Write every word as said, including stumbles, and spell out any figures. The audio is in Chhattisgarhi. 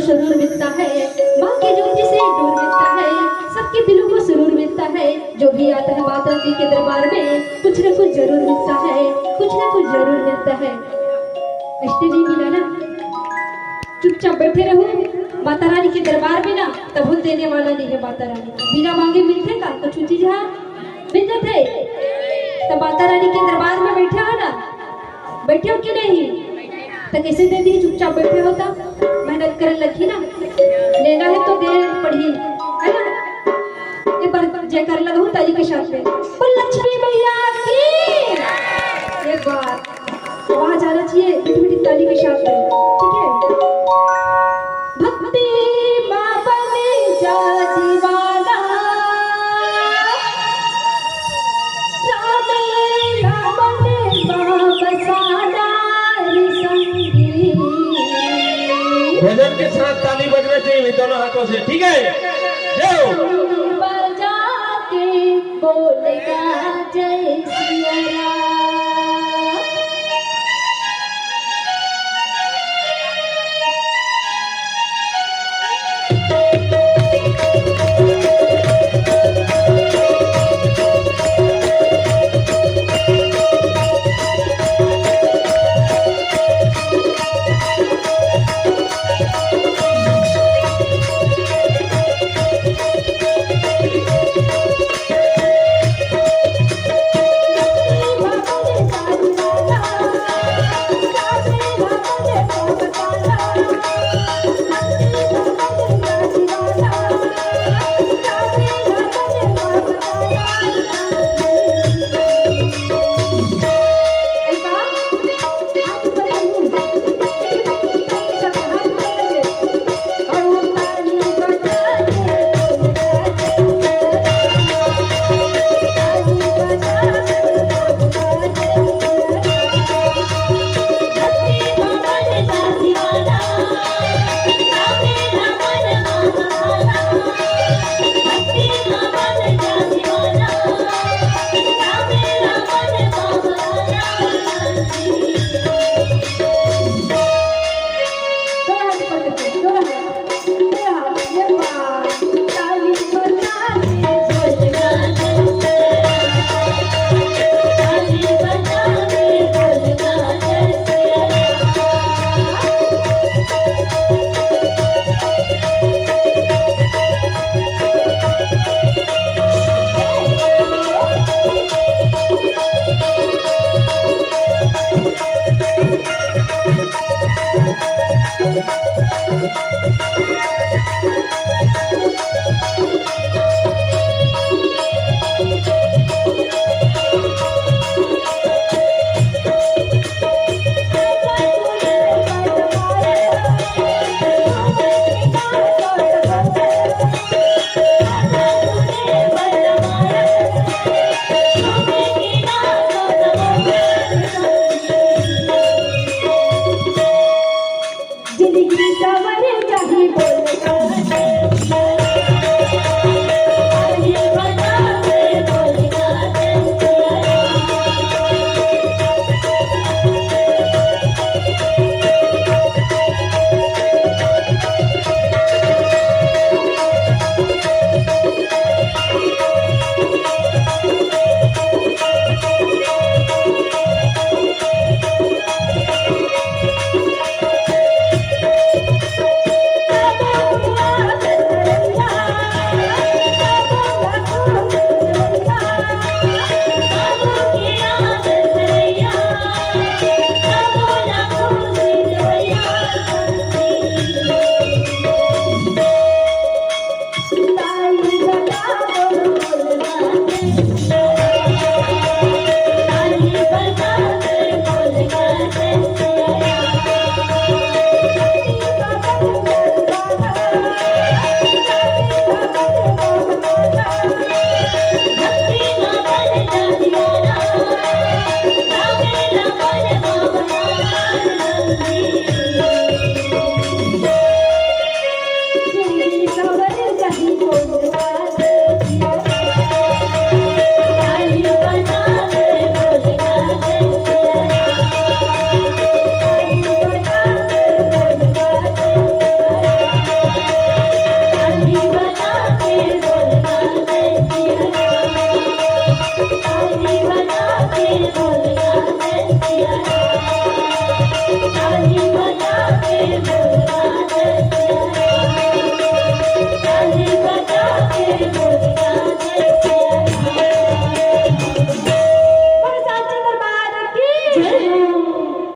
सुरूर मिलता है, माँ की ज्योति से नूर मिलता है, सबके दिलों को सुरूर मिलता है। जो भी आता है माता जी के दरबार में, कुछ न कुछ जरूर मिलता है, कुछ न कुछ जरूर मिलता है। ऐसे नहीं मिला ना, चुपचाप बैठे रहो। माता रानी के दरबार में ना तभो देने वाला नहीं है माता रानी। बिना मांगे मिलथे का कुछ चीज? हाँ, मिल जाथे। तो माता रानी के दरबार में बैठे हो ना, बैठे हो कि नहीं? तो कैसे दे दी? चुपचाप बैठे हो तो मेहनत करन लगही ना, लेना है तो दे पड़ही, है ना? एक बार जयकार लगाओ ताली के साथ में, बोल लक्ष्मी मैया की। एक बार आवाज आना चाहिए मीठी मीठी ताली के साथ में, ठीक है? भक्ति माँ बने जा दीवाना, राम लीला बने बाबा सारा रे संगी। भजन के साथ ताली बजना चाहिए दोनों हाथों से, ठीक है? जाओ।